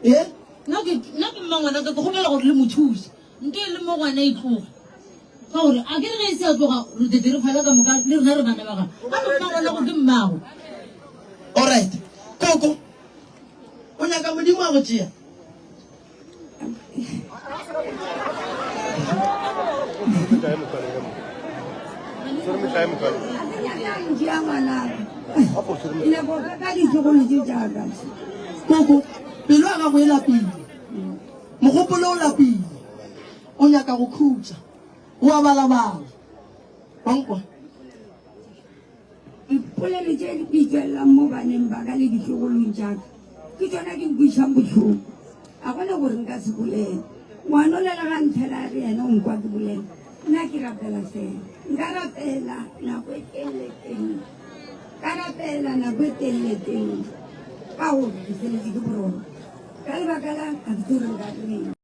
Ee? Nna ke nna ke mmangwana ka ke kgopela gore le mo thuse. Nto e le mo gona e tloga. Ka gore a ke re ge e se ya tloga re tete re fala ka moka le rena re bana ba gagwe. Gape mmangwana go ke mmago. Alright. Koko, o nyaka Modimo a go tšea? Koko, pelo ya gago e lapile, mogopolo o lapile, o nyaka go khutša, o a balabala. Wa nkwa? Dipolelo tše di tšwelelang mo baneng ba ka le ditlogolong tša ka ke tšona di nkwišang bohloko. Ga go na gore nka se bolele. Ngwanola le ga ntlhela a re yena o nkwa ke bolela, nna ke rapela fela. Nka rapela nako e telele-telele, ka rapela nako e telele-telele ka gore ke feletše ke boroko ka lebaka la ga ke tsebe gore nka reng.